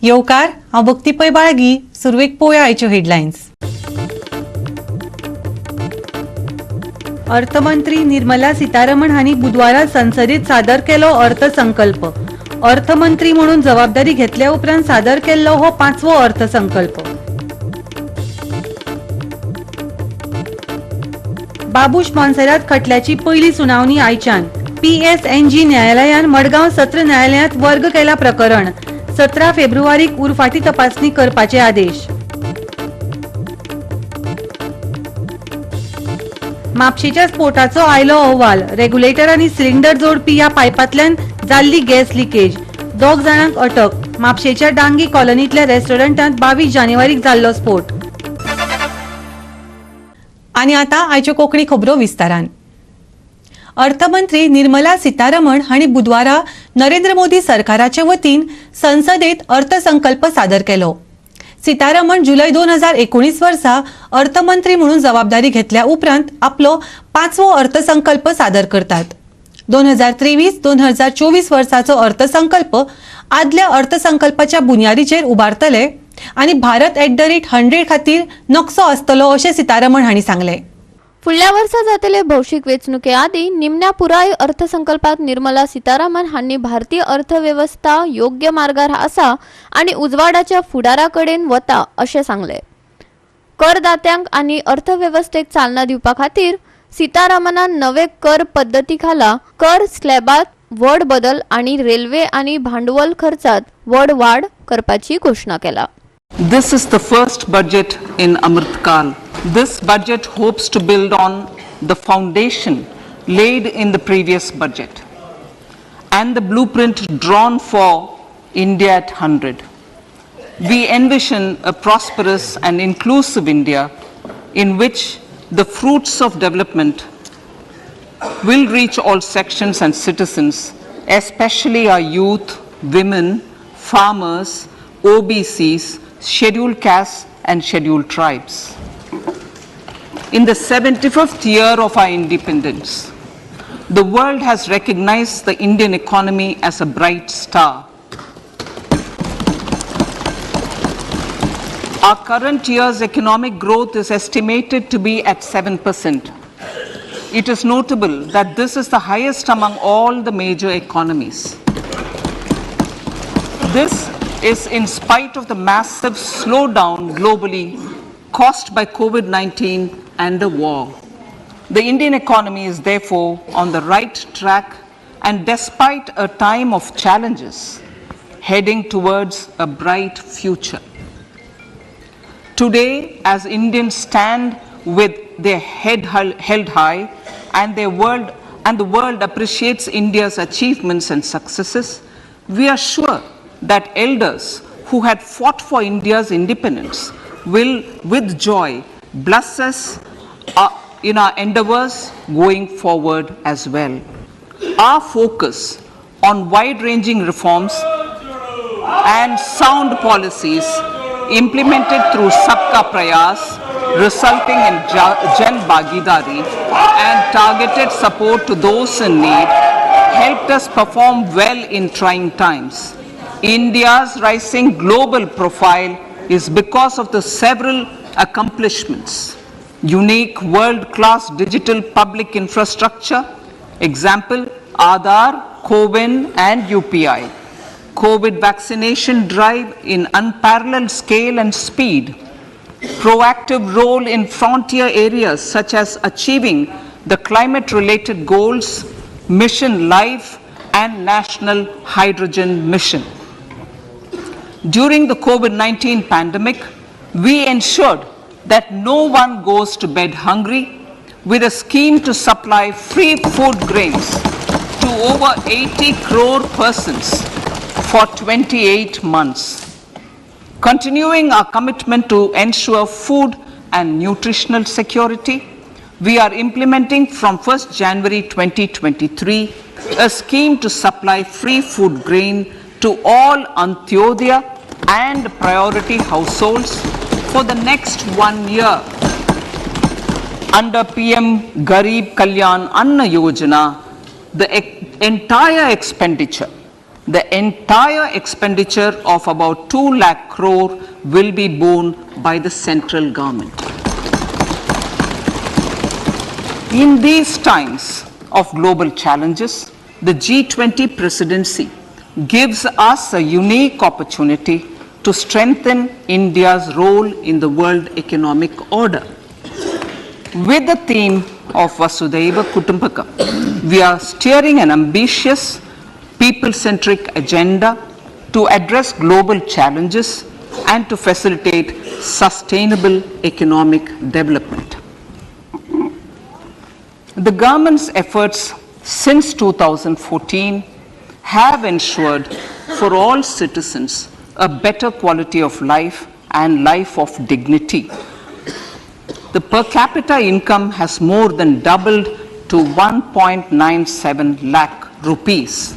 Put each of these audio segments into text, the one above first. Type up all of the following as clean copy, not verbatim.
येवकार, हांव भक्ती पै बाळगी. सुरवेक पळोवया आयच्यो हेडलायन्स. अर्थमंत्री निर्मला सीतारमण हांणी बुधवारा संसदेत सादर केलो अर्थसंकल्प. अर्थमंत्री म्हणून जबाबदारी घेतल्या उपरांत सादर केल्लो हो पांचवो अर्थसंकल्प. बाबूश मोन्सेरात खटल्याची पयली सुनावणी आयच्यान. पीएसएनजी न्यायालयान मडगांव सत्र न्यायालयांत वर्ग केला प्रकरण. 17 फेब्रुवारीक उरफाटी तपासणी करपाचे आदेश. म्हापशेच्या स्फोटाचो आयलो अहवाल. रेग्युलेटर आनी सिलिंडर जोडपी ह्या पायपांतल्यान जाल्ली गॅस लिकेज. 2 जाणांक अटक. म्हापशेच्या डांगी कॉलनीतल्या रेस्टॉरंटांत 22 जानेवारीक जाल्लो स्फोट. आनी आतां आयच्यो कोंकणी खबरो विस्तारान. अर्थमंत्री निर्मला सीतारमण हांणी बुधवारा नरेंद्र मोदी सरकाराचे वतीन संसदेत अर्थसंकल्प सादर केलो. सीतारमण जुलय 2019 वर्सा अर्थमंत्री म्हणून जबाबदारी घेतल्या उपरांत आपलो पांचवो अर्थसंकल्प सादर करतात. 2023 2024 वर्साचो अर्थसंकल्प आदल्या अर्थसंकल्पाच्या बुन्यादीचेर उबारतले आनी भारत एट the rate 100 खातीर नकसो आसतलो अशें सीतारमण हांणी सांगलें. फुडल्या वर्सा जातले भौशीक वेंचणुके आदीं निमण्या पुराय अर्थसंकल्पात निर्मला सीतारामन हांणी भारतीय अर्थवेवस्था योग्य मार्गार आसा आनी उजवाडाच्या फुडारा कडेन वता अशें सांगलें. करदात्यांक आनी अर्थवेवस्थेक चालना दिवपा खातीर सीतारामनान नवे कर पद्दती खाला कर स्लॅबात व्हड बदल आनी रेल्वे आनी भांडवल खर्चात व्हड वाड करपाची घोशणा केला. This is the first budget in Amrit Kaal. This budget hopes to build on the foundation laid in the previous budget and the blueprint drawn for India at 100. We envision a prosperous and inclusive India in which the fruits of development will reach all sections and citizens, especially our youth, women, farmers, OBCs, scheduled castes and scheduled tribes. In the 75th year of our independence, the world has recognized the Indian economy as a bright star. Our current year's economic growth is estimated to be at 7%. It is notable that this is the highest among all the major economies. This is in spite of the massive slowdown globally caused by COVID-19 and the war. The Indian economy is therefore on the right track and, despite a time of challenges, heading towards a bright future. Today, as Indians stand with their head held high and the world appreciates India's achievements and successes, we are sure that elders who had fought for India's independence will, with joy, bless us in our endeavors going forward as well. Our focus on wide-ranging reforms and sound policies implemented through Sabka Prayas, resulting in Jan Bhagidari and targeted support to those in need, helped us perform well in trying times. India's rising global profile is because of the several accomplishments. Unique world-class digital public infrastructure, example, Aadhaar, CoWIN and UPI. COVID vaccination drive in unparalleled scale and speed, proactive role in frontier areas such as achieving the climate-related goals, Mission Life and National Hydrogen Mission. During the COVID-19 pandemic, we ensured that no one goes to bed hungry with a scheme to supply free food grains to over 80 crore persons for 28 months. Continuing our commitment to ensure food and nutritional security, we are implementing from 1st January 2023 a scheme to supply free food grain to all Antyodaya and priority households for the next 1 year under PM Garib Kalyan Anna Yojana. The entire expenditure The entire expenditure of about 2 lakh crore will be borne by the central government. In these times of global challenges, the G20 presidency gives us a unique opportunity to strengthen India's role in the world economic order. With the theme of Vasudhaiva Kutumbakam, we are steering an ambitious, people-centric agenda to address global challenges and to facilitate sustainable economic development. The government's efforts since 2014 have ensured for all citizens a better quality of life and life of dignity. The per capita income has more than doubled to 1.97 lakh rupees.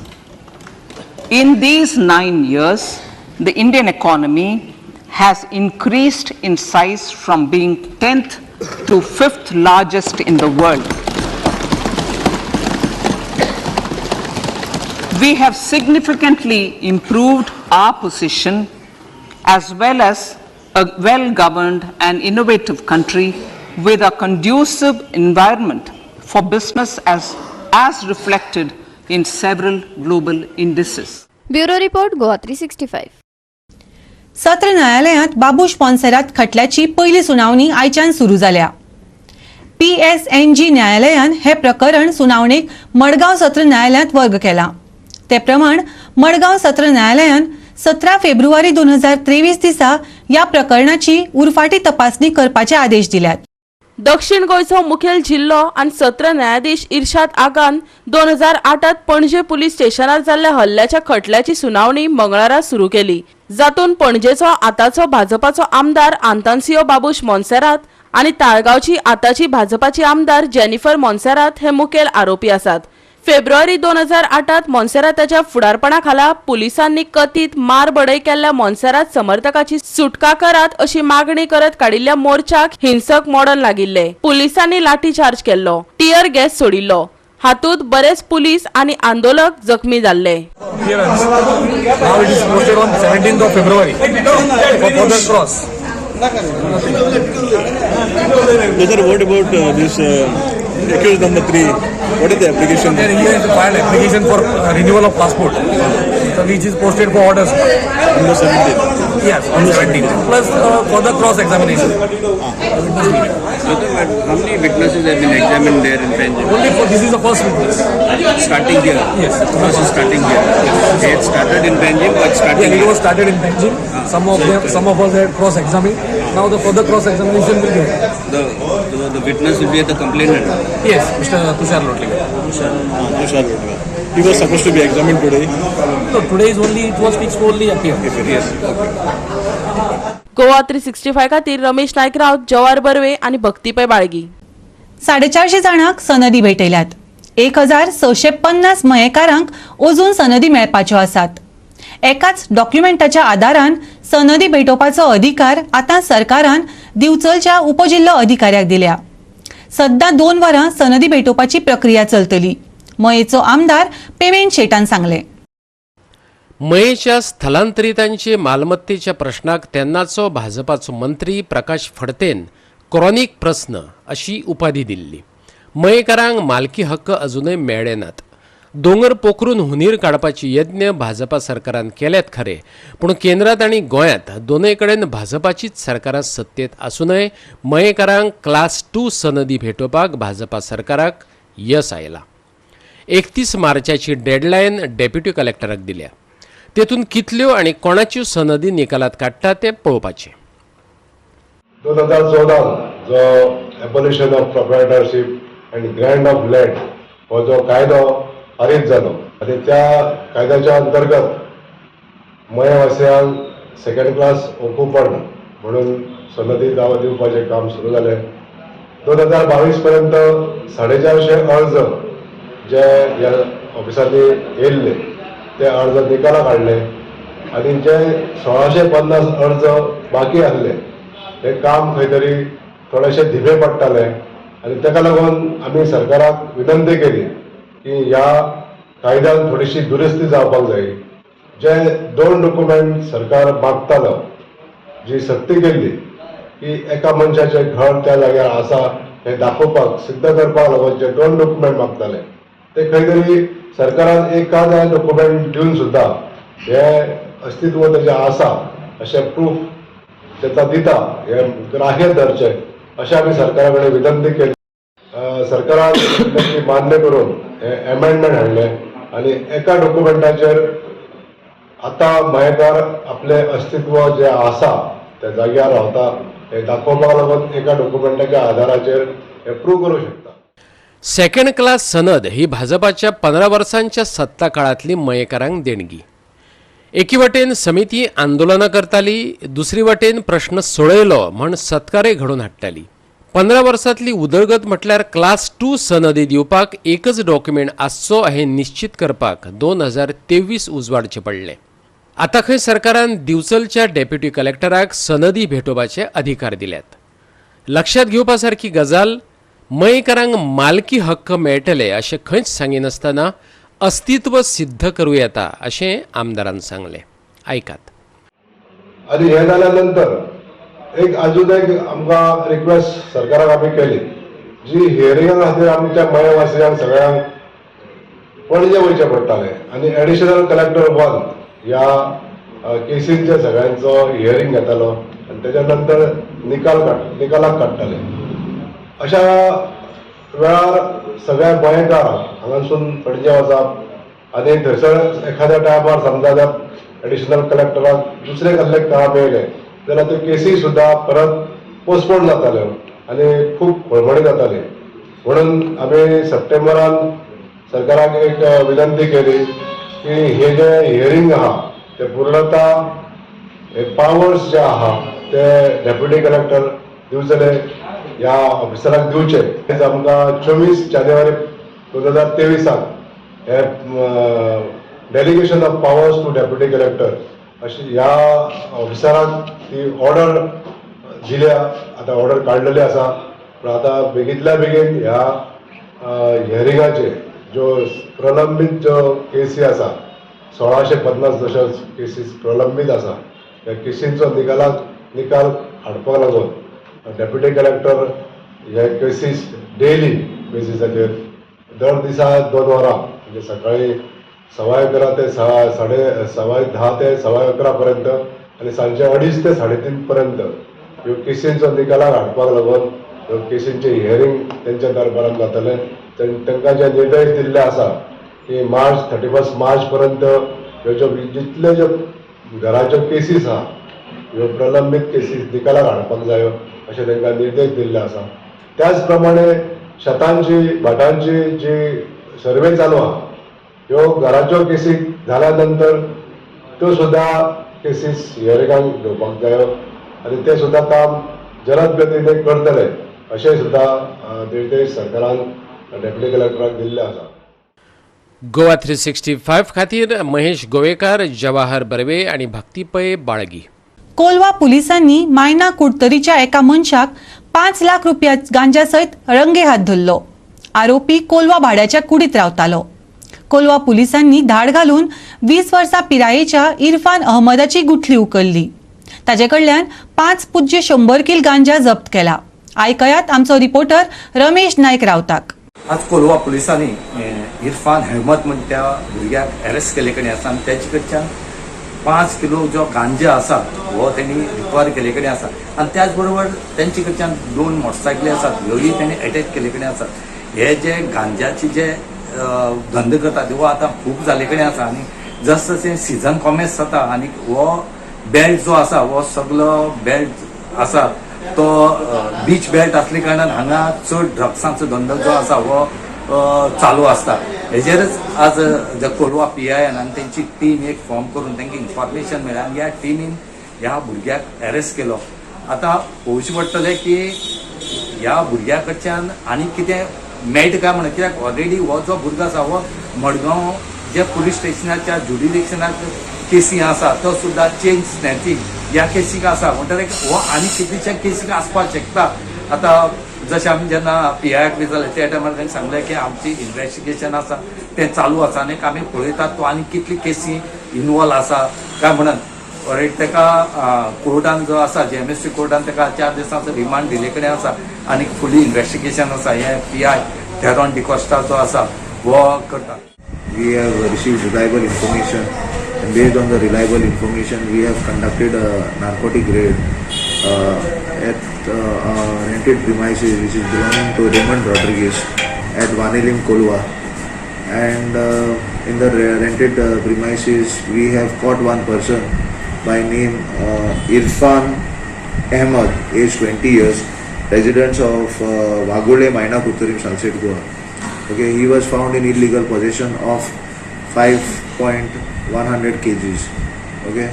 In these 9 years, the Indian economy has increased in size from being 10th to 5th largest in the world. We have significantly improved our position as well as a well-governed and innovative country with a conducive environment for business as reflected in several global indices. Bureau report, Goa 365. सत्र न्यायालयांत बाबूश मोन्सेरात खटल्याची पयली सुनावणी आयच्यान सुरू जाल्या. पीएसएनजी न्यायालयान हे प्रकरण सुनावणेक मडगांव सत्र न्यायालयांत वर्ग केला. ते प्रमाण मडगांव सत्र न्यायालयान 17 फेब्रुवारी 2023 दिसा ह्या प्रकरणाची उरफाटी तपासणी करपाचे आदेश दिल्यात. दक्षिण गोंयचो मुखेल जिल्लो आनी सत्र न्यायाधीश इर्शाद आगान 2008त पणजे पुलीस स्टेशनार जाल्ल्या हल्ल्याच्या खटल्याची सुनावणी मंगळारा सुरू केली, जातून पणजेचो आतांचो भाजपाचो आमदार आंतान्सियो बाबूश मोन्सेरात आनी ताळगांवची आतांची भाजपाची आमदार जेनिफर मोन्सेरात हे मुखेल आरोपी आसात. फेब्रुवारी 2008त मोन्सेराताच्या फुडारपणा खाला पुलिसांनी कथीत मार बडय केल्ल्या मोन्सेरात समर्थकाची सुटका करात अशी मागणी करत काडिल्ल्या मोर्चाक हिंसक मोडण लागिल्ले. पुलिसांनी लाठी चार्ज केल्लो, टियर गॅस सोडिल्लो. हातूंत बरेच पुलीस आनी आंदोलक जखमी जाल्ले. Appearance. Now it is posted on 17th of February for further cross. So sir, what about this accused number three? What is the application? Then he has filed application for renewal of passport, so which is posted for orders. On the 17th. Yes, on the 17th. Plus further cross examination. So, how many witnesses have been examined there in Panjim? Only for this is the first witness. Starting here? Yes. Process starting here. They had started in Panjim or it's starting Yeah, it here? Was started in Panjim. Some of them, some of us had cross examined. Now the further cross examination will be. The witness will be at the complainant. Yes, Mr. Tushar Lotlikar. Tushar Lotlikar. He was supposed to be examined today. No, today is only, it was fixed for only appearance. Yes. Okay. Goa 365 खातीर रमेश नायक रावत, जवार बर्वे आनी भक्ती पै बाळगी. 450 जाणांक सनदी भेटयल्यात. 1650 मयेकारांक अजून सनदी मेळपाच्यो आसात. एकाच डॉक्युमेंटाच्या आदारान सनदी भेटोवपाचो अधिकार आतां सरकारान दिवचलच्या उपजिल्लो अधिकाऱ्याक दिल्या. सद्दां 2 वरां सनदी भेटोवपाची प्रक्रिया चलतली, मयेचो आमदार पेमेंट शेटान सांगलें. मयेच्या स्थलांतरितांचे मालमत्तेच्या प्रश्नाक तेन्नाचो भाजपाचो मंत्री प्रकाश फडतेन क्रॉनिक प्रस्न अशी उपाधी दिल्ली. मयेकारांक मालकी हक्क अजूनय मेळ्ळे नात. दोंगर पोखरून हुनीर काडपाची यत्न भाजपा सरकारान केल्यात खरे, पूण केंद्रात आनी गोंयांत दोनय कडेन भाजपाचीच सरकारां सत्तेत आसूनय मयेकारांक क्लास टू सनदी भेटोवपाक भाजपा सरकाराक येस आयलां. 31 मार्चाची डेडलायन डेप्युटी कलेक्टराक दिल्या. तेतून कितल्यो आनी कोणाच्यो सनदी निकालात काडटा तें पळोवपाचें. 2014 जो Abolition of Proprietorship and Grant of Land हो जो कायदो पारीत जालो आनी त्या कायद्याच्या अंतर्गत मयेवासियांक सेकंड क्लास ऑक्युपंट म्हणून सनदी दावा दिवपाचें काम सुरू जालें. 2022 पर्यंत 450 अर्ज जे ह्या ऑफिसांनी येयल्ले ते अर्ज निकालाक हाडले आनी जे 1650 अर्ज बाकी आसले ते काम खंय तरी थोडेशे धिमे पडटाले आनी ताका लागून आमी सरकाराक विनंती केली की ह्या कायद्यान थोडीशी दुरुस्ती जावपाक जाय. जे 2 डॉक्युमेंट सरकार मागतालो, जी सक्ती केल्ली की एका मनशाचें घर त्या जाग्यार आसा हें दाखोवपाक, सिद्ध करपाक लागून जे 2 डॉक्युमेंट मागताले ते खंय तरी सरकारान एकादा डॉक्युमेंट दिवन सुद्दां हे अस्तित्व तेजें आसा अशें प्रूफ तेका दिता हें ग्राह्य धरचें अशें आमी सरकारा कडेन विनंती केली. सरकारान विनंती मान्य करून हें एमेंडमेंट हाडलें आनी एका डॉक्युमेंटाचेर आतां मयेकार आपलें अस्तित्व जें आसा त्या जाग्यार रावता हें दाखोवपाक लागून एका डॉक्युमेंटाच्या आदाराचेर हें प्रूव करूं शकता. सेकंड क्लास सनद ही भाजपाच्या 15 वर्सांच्या सत्ता काळांतली मयेकारांक देणगी. एकी वटेन समिती आंदोलनां करताली, दुसरी वटेन प्रश्न सोडयलो म्हण सत्कारय घडोवन हाडटाली. 15 वर्सांतली उदरगत म्हटल्यार क्लास 2 सनदी दिवपाक एकच डॉक्युमेंट आसचो हें निश्चित करपाक 2023 उजवाडचें पडलें. आतां खंय सरकारान दिवचलच्या डेप्युटी कलेक्टराक सनदी भेटोवपाचे अधिकार दिल्यात. लक्षात घेवपा सारकी गजाल, मयेकारांक मालकी हक्क मेळटले अशें खंयच सांगिनासतना अस्तित्व सिद्ध करूं येता अशें आमदारान सांगलें. आयकात. आनी हें जाल्या नंतर एक आजून एक आमकां रिक्वेस्ट सरकाराक आमी केली, जी हियरिंगा खातीर आमच्या मयेवासियांक सगळ्यांक पणजे वयचें पडटालें आनी एडिशनल कलेक्टर 1 ह्या केसींचे सगळ्यांचो हियरींग घेतालो आनी तेच्या नंतर निकालाक काडटाले. अशा वेळार सगळ्या गोंयकार हांगासून पणजे वचप आनी थंयसर एखाद्या टायमार समजा जर एडिशनल कलेक्टराक दुसरे कसलें काम येयलें जाल्यार त्यो केसी सुद्दां परत पोस्टपोन जाताल्यो आनी खूब खळबळी जाताली. म्हणून आमी सप्टेंबरान सरकाराक एक विनंती केली की हे जे हियरींग आहा ते पूर्णता हे पावर्स जे आहा ते डेप्युटी कलेक्टर दिवचले ह्या ऑफिसराक दिवचे. आमकां 24 जानेवारी 2023 हे delegation of powers to deputy collector अशी ह्या ऑफिसराक ती ऑर्डर दिल्या. आतां ऑर्डर काडलेली आसा, पूण आतां बेगींतल्या बेगीन ह्या हियरिंगाचे ज्यो प्रलंबीत ज्यो केसी आसा, 1650 जश्यो केसीस प्रलंबीत आसा, ह्या केसींचो निकाल हाडपाक लागून डेप्युटी कलेक्टर हे केसीस डेली बेसिसाचेर दर दिसा 2 वरां, म्हणजे सकाळी 11:15 ते 10:15 ते 11:15 पर्यंत आनी सांजचे 2:30 ते 3:30 पर्यंत ह्यो केसींचो निकालाक हाडपाक लागून ह्यो केसींचें हियरींग तेंच्या दरबारान जातलें. तांकां जे निर्देश दिल्ले आसा की 31 मार्च पर्यंत ह्यो ज्यो जितल्यो ज्यो घराच्यो केसीस आहा ह्यो प्रलंबीत केसीस निकालाक हाडपाक जायो अशें तांकां निर्देश दिल्ले आसा. त्याच प्रमाणे शेतांची भाटांची जी सर्वे चालू आहा ह्यो घराच्यो केसी जाल्या नंतर त्यो सुद्दां केसीस हियरिंगाक घेवपाक जायो आनी ते सुद्दां काम जलद गतीने करतले अशें सुद्दां निर्देश सरकारान डेप्युटी कलेक्टराक दिल्ले आसा. गोवा 365 खातीर महेश गोवेकार, जवाहर बर्वे आनी भक्ती पै, बाळगी. कोलवा पुलिसांनी मायना कुडतरीच्या एका मनशाक 5 लाख रुपया गांजा सयत रंगे हात धरलो. आरोपी कोलवा भाड्याच्या कुडीत रावतालो. कोलवा पुलिसांनी धाड घालून 20 वर्सां पिरायेच्या इरफान अहमदाची गुठली उखल्ली. ताजे कडल्यान 5.01 किल गांजा जप्त केला. आयकयात आमचो रिपोर्टर रमेश नायक रावताक. आज कोलवा पुलिसांनी इरफान अहमद म्हण त्या भुरग्याक अरेस्ट केल्ले कडेन आसा आनी तेजे कडच्यान 5 किलो जो गांजा आसा हो तेणी रिकवर केल्ले कडेन आसा आनी त्याच बरोबर तेंचे कडच्यान 2 मोटरसायकली आसात ह्योय तेणी अटॅच केल्ले कडेन आसात. हे जे गांजाचे जे धंदे करतात हो आतां खूब जाल्ले कडेन आसा आनी जस जशें सिजन कॉमेस जाता आनी हो बेल्ट जो आसा हो सगलो बेल्ट आसा तो बीच बेल्ट आसले कारणान हांगा चड ड्रग्सांचो धंदो जो आसा हो चालू आसता. हेजेरच आज जे कोलवा PI आनी तेंची टीम एक फॉर्म करून तांकां इन्फॉर्मेशन मेळ्ळें आनी ह्या टिमीन ह्या भुरग्याक अरेस्ट केलो. आतां पळोवचें पडटलें की ह्या भुरग्या कडच्यान आनी कितें मेळटा काय म्हणून, कित्याक ऑलरेडी हो जो भुरगो आसा हो मडगांव जे पुलीस स्टेशनाच्या जुडिडिक्शनाक केसी आसा तो सुद्दां चेन स्नॅचिंग ह्या केसीक आसा, म्हणटकीर हो आनी कितलीच्या केसीक आसपाक शकता. आतां जशें आमी जेन्ना PI विचारलें त्या टायमार तांणी सांगलें की आमची इन्वेस्टिगेशन आसा तें चालू आसा आनी आमी पळयतात तो आनी कितली केसी इनवॉल्व आसा काय म्हणून ऑलरेडी ताका कोर्टान जो आसा जीएमएसटी कोर्टान ताका 4 दिसांचो रिमांड दिल्ले कडेन आसा आनी फुडली इन्वेस्टिगेशन आसा हे पीआय थेरॉन डिकॉस्टा जो आसा हो करता. We have received reliable information, and based on the reliable information we have conducted a narcotic raid at rented premises which is belonging to Raymond Rodriguez at Vanelim, Kolva, and in the rented premises we have caught one person by name Irfan Ahmed, age 20 years, residents of Vagole, Maina Kuturim, Salcete, Goa. Okay, he was found in illegal possession of 5.100 kgs. Okay,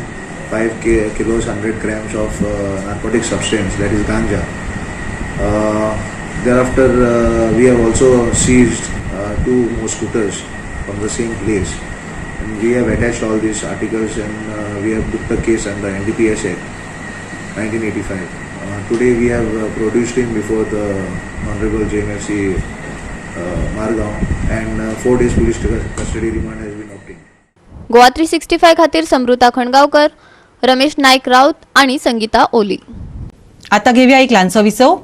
5 kilos 100 grams of narcotic substance, that is ganja. Thereafter, we have also seized two more scooters from the same place, and we have attached all these articles and we have booked the case under NDPS Act 1985. Today we have produced him before the Honorable JMFC Margao, and 4 days police custody remand has been obtained. Goa 365 खातीर समृता खणगावकर, रमेश नाईक राऊत आणि संगीता ओली. आता घेऊया एक ल्हानसो विसव.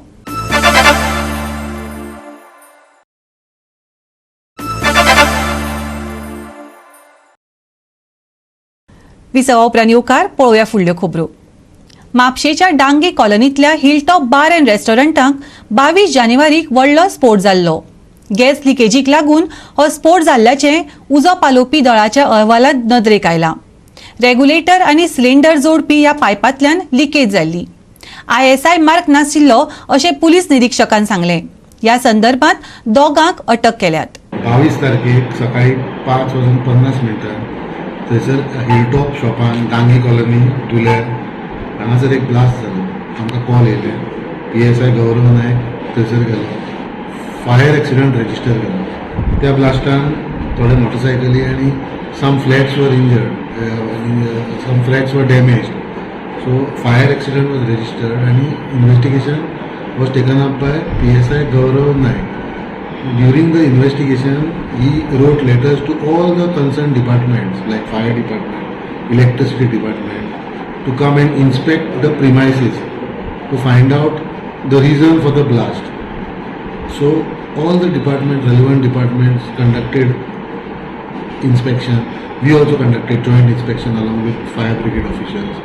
विसवा उपरांत येवकार. पळोवया फुडल्यो खबरो. म्हापशेच्या डांगे कॉलनींतल्या हिलटॉप बार अँड रेस्टॉरंटाक 22 जानेवारीक व्हडलो स्फोट जाल्लो. गॅस लिकेजीक लागून हो स्फोट जाल्ल्याचें उजो पालोवपी दळाच्या अहवालांत नदरेक आयलां. रेग्युलेटर आनी सिलिंडर जोडपी ह्या पायपांतल्यान लिकेज जाल्ली. आयएसआय मार्क नाशिल्लो अशें पुलीस निरिक्षकान सांगलें. ह्या संदर्भात दोगांक अटक केल्यात. 22 तारखेक सकाळी 5 वाजून 50 मिनटां थंयसर हिलटॉप शॉपान, डांगी कॉलनी, धुल्यार हांगासर एक ब्लास्ट जालो. आमकां कॉल येयले. पीएसआय गौरव नायक थंयसर गेलो. फायर एक्सिडंट रजिस्टर केलो. त्या ब्लास्टान थोडे मोटरसायकली आनी some flats were injured, some flats were damage, so fire accident was registered आनी investigation was taken up by PSI Gaurav Naik. During the investigation, he wrote letters to all the concerned departments like fire department, electricity department to come and inspect the premises to find out the reason for the blast. So all the department, relevant departments conducted inspection. We also conducted joint inspection along with fire brigade officials.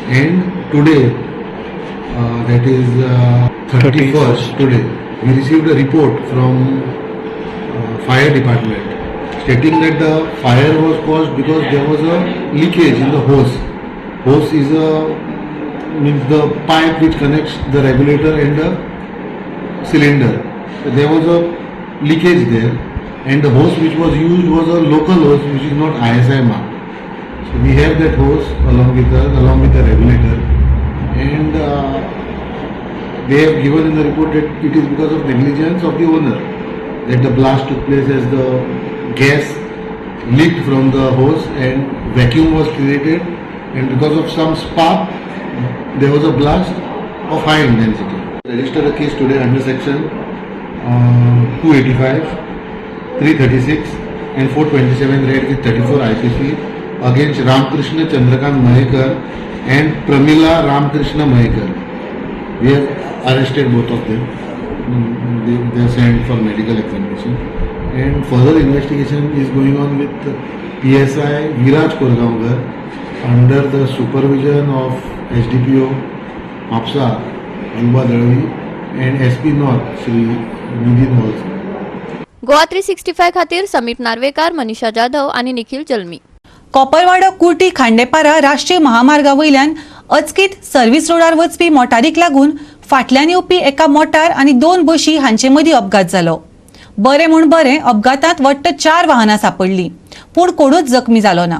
And today, that is 31st today, we received a report from fire department stating that the fire was caused because there was a leakage in the hose. Hose is a means the pipe which connects the regulator and the cylinder. So there was a leakage there, and the hose which was used was a local hose which is not ISI marked. So we have that hose along with us, along with the regulator, and they have given in the report that it is because of negligence of the owner that the blast took place, as the gas leaked from the hose and vacuum was created, and because of some spark there was a blast of high intensity. Registered a case today under section 285, 336 and 427 read with 34 IPC against Ramkrishna Chandrakant Mahekar and Pramila Ramkrishna Mahekar. We have arrested both of them. They are sent for medical examination and further investigation is going on with PSI Viraj Korgaonkar under the supervision of SDPO Mapsa Juba Dalvi and SP North Shri Nidin Walse. Goa 365 खातीर समीप नार्वेकार, मनीषा जाधव आणि निखिल जल्मी. कोपरवाडो कुर्टी खांडेपारा राष्ट्रीय महामार्गा वयल्यान अचकीत service रोडार वचपी मोटारीक लागून फाटल्यान येवपी एका मोटार आनी दोन बशी हांचे मदीं अपघात जालो. बरें म्हूण बरें, अपघातांत वट्ट चार वाहनां सांपडलीं, पूण कोणूच जखमी जालो ना.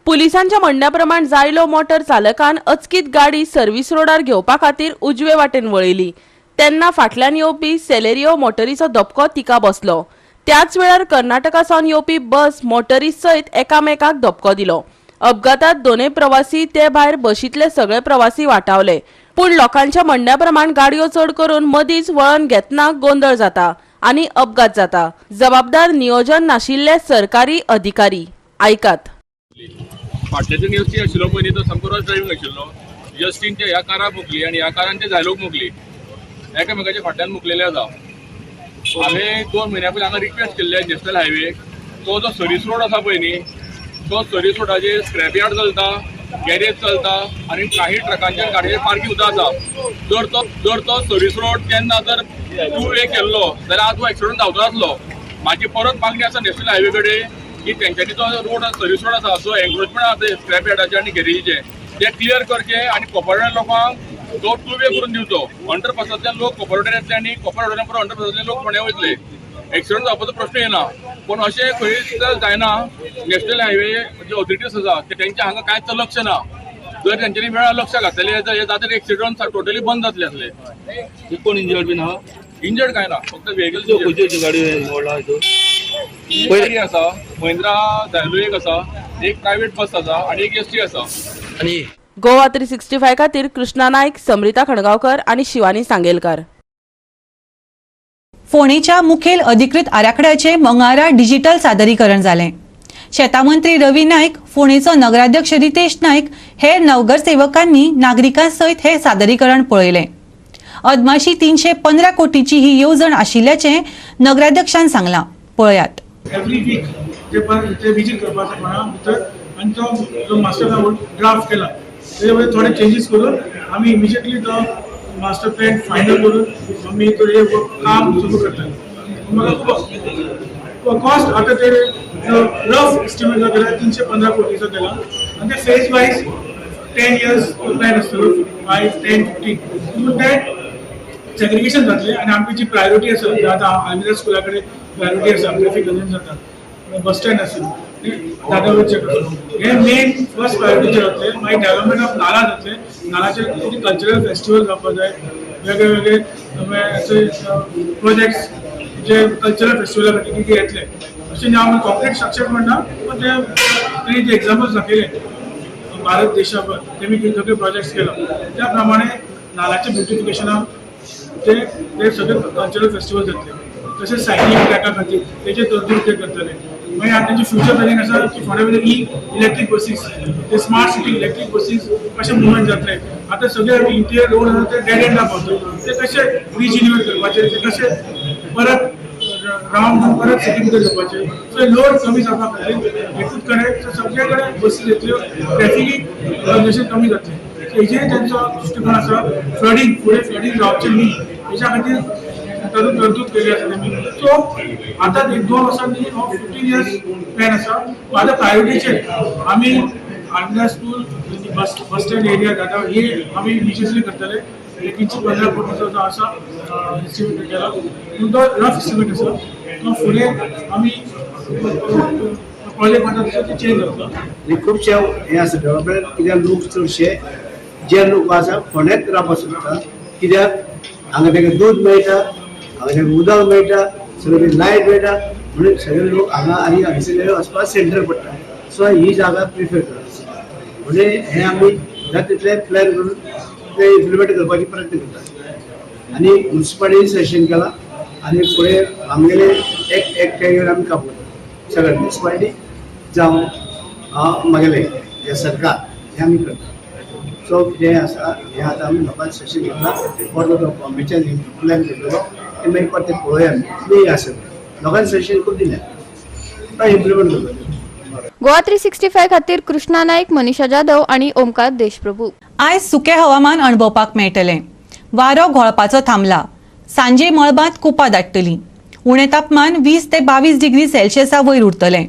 पुलिसांच्या म्हणण्या प्रमाण, जायलो मोटर चालकान अचकीत गाडी सर्व्हिस रोडार घेवपा खातीर उजवे वाटेन वळयली तेन्ना फाटल्यान येवपी सेलेरियो मोटरीचो धपको तिका बसलो. त्याच वेळार कर्नाटका सावन येवपी बस मोटरी सयत एकामेकाक धपको दिलो. अपघातात दोनूय प्रवासी, ते भायर बशींतले सगळे प्रवासी वाटावले. पूण लोकांच्या म्हणण्या प्रमाण, गाडयो चड करून मदींच वळण घेतना गोंदळ जाता आनी अपघात जाता. जबाबदार नियोजन नाशिल्ले सरकारी अधिकारी. आयकात. फाटल्याच्यान एस टी आशिल्लो पळय न्ही, तो सामको रश ड्रायव्हिंग आशिल्लो. एस टीन ते ह्या काराक मोखली आनी ह्या कारान ते झायलोक मोखली, एकामेकाच्या फाटल्यान मुकलेले आसा. हांवें 2 म्हयन्या पयलीं हांगा रिक्वेस्ट केल्ले नॅशनल हायवे, तो जो सर्वीस रोड आसा पळय न्ही, तो सर्वीस रोडाचेर स्क्रॅप यार्ड चलता, गॅरेज चलता आनी काही ट्रकांचेर गाडयेचेर पार्किंग सुद्दां आसा. जर तो सर्वीस रोड तेन्ना जर टू वे केल्लो जाल्यार आज हो एक्सिडंट जावचो नासलो. म्हाजी परत मागणी आसा नॅशनल हायवे कडेन की तेंच्यांनी जो रोड सर्वीस रोड आसा, जो एन्क्रोचमेंट आसा स्क्रॅप यार्डाचे आनी गॅरेजीचे, ते क्लियर करचे आनी कोपरडे लोकांक तो टू वे करून दिवचो. अंडरपासांतल्यान लोक कोपरवाड्यार येतले आनी कोपरवाड्यान परत अंडरपासांतल्यान लोक फोंड्या वयतले. एक्सिडंट जावपाचो प्रश्न येना, पूण अशें खंय जायना. नॅशनल हायवे जे ऑथॉरिटीज आसा ते तेंच्या हांगा कांयच लक्ष ना. जर तेंच्यांनी वेळार लक्ष घातलें जाल्यार हे एक्सिडंट टोटली बंद जातले आसले. कोण इंजर्ड बीन आहा? इंजर्ड काय ना, फक्त व्हेकल. खंयची गाडी व्हडला हितून? गाडी आसा, महिंद्रा झायलो एक आसा, एक प्रायवेट बस आसा आनी एक एस टी आसा. आनी गोवा 365 खातीर कृष्णा नायक, समरिता खणगांवकर आनी शिवानी सांगेलकार. फोंडेच्या मुखेल अधिकृत आराखड्याचे मंगळारा डिजिटल सादरीकरण जालें. शेतामंत्री रवी नायक, फोंडेचो नगराध्यक्ष रितेश नायक, हेर नगरसेवकांनी नागरिकां सयत हे सादरीकरण पळयलें. अदमाशी 315 कोटीची ही येवजण आशिल्ल्याचें नगराध्यक्षान सांगलां. पळयात. एवरी वीक ते पण ते विजीट करपाचो कोणा भितर आनी तो जो मास्टर प्लॅन ड्राफ्ट केला तेजे मध्ये थोडे चेंजीस करून आमी इमिजिएटली तो मास्टर प्लॅन फायनल करून आमी तो हे काम सुरू करतले. म्हाका कॉस्ट आतां ते रफ एस्टिमेट जो केला 315 कोटीचो केला आनी ते phase wise 10 years plan आसतलो, 5, 10, 15. पूण ते सेग्रिगेशन जातलें आनी आमची जी प्रायोरिटी आसा, जी आतां आल्मिरा स्कुला कडेन प्रायोरिटी आसा, ट्रॅफिक कंजन जाता, बस स्टँड आसूं, दादर चेक आसूं, हे मेन फर्स्ट प्रायोरिटीचेर वतले. मागीर डेव्हलपमेंट ऑफ नाला जातले. नालाचेर कितें कल्चरल फेस्टिवल जावपाक जाय, वेगळे वेगळे असे प्रोजेक्ट्स जे कल्चरल फेस्टिवला खातीर कितें येतले. अशें न्ही हांव कॉन्क्रीट स्ट्रक्चर म्हणना, पण ते तेणी जे एग्जाम्पल्स दाखयले भारत देशाभर तेमी सगळे प्रोजेक्ट्स केला, त्या प्रमाणे नालाच्या ब्युटिफिकेशनाक ते ते सगळे कल्चरल फेस्टिवल जातले. तशेंच सायकलींग ट्रॅका खातीर तेजे तरतूद ते करतले. मागीर आतां तेंचे फ्युचर प्लॅनिंग आसा की फोंड्या भितर ई इलेक्ट्रीक बसीस, ते स्मार्ट सिटी इलेक्ट्रीक बसीस कशें मुवमेंट जातले. आतां सगळे इंटिरियर रोड आसा ते डेड एंडा पावता, ते कशे रिजिन्युएट करपाचे, ते कशे परत रावंड परत सिटी भितर येवपाचे. सो लोड कमी जावपा खातीर एकूच कडेन सगळे कडेन बसी येतल्यो, ट्रॅफिकीक कंजेशन कमी जातलें. हेजेर तेंचो दृश्टिकोन आसा. फ्लडींग, फुडें फ्लडींग जावचें न्ही हेच्या खातीर तातूंत तरतूद केल्ली आसा तेमी. सो आतां एक 2 वर्सांनी हो 15 इयर्स प्लॅन आसा. आतां प्रायोरिटीचेर आमी almirah school, bus stand area जाता, ही आमी इमिजिएटली करतले. 315 कोटीचो जो आसा एस्टिमेट केला, पूण तो रफ एस्टिमेट आसा. तो फुडें आमी प्रोजेक्ट करता तसो ते चेंज जातलो. आनी खुबशे हें आसा डेवलपमेंट, कित्याक लोक चडशे जे लोक आसा फोंड्यात रावपाक सोदता, कित्याक हांगा तांकां दूद मेळटा, हांगा तांकां उदक मेळटा, सगळे लायट मेळटा, म्हणून सगळे लोक हांगा आनी हांगसर वचपाक सेंटर पडटा. सो ही जागा प्रिफर करता. म्हणजे हें आमी जाता तितलें प्लॅन करून ते इम्प्लिमेंट करपाचे प्रयत्न करता आनी म्युनिसिपालिटी सजेशन केलां आनी फुडें आमगेले एक एक घेवन आमी काम करता. सगळें म्युनिसिपालिटी जावं मागेले हे सरकार हें आमी करता. सो जें आसा हें आतां आमी लोकांक सजेशन घेतलां. परतो तो बॉम्बेच्यान प्लॅन करतलो ते मागीर परतें पळोवया आमी कितें आसा. लोकांनी सजेशन खूब दिलें, तो इम्प्लिमेंट करतले. गोवा 365 खातीर कृष्णा नाईक, मनीषा जाधव आणि ओमकार देशप्रभू. आयज सुकें हवामान अणभवपाक मेळटलें. वारो घोळपाचो थांबला. सांजे मळबांत कुपां दाटतलीं. उणें तापमान 20 ते 22 डिग्री सेल्सियसा वयर उरतलें.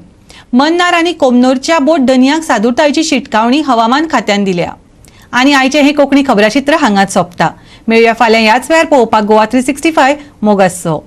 मन्नार आनी कोमनोरच्या बोट दर्याक सादुरतायेची शिटकावणी हवामान खात्यान दिल्या. आनी आयचें हें कोंकणी खबराचित्र हांगाच सोंपता. मेळुया फाल्यां ह्याच वेळार पळोवपाक गोवा 365. मोगासो.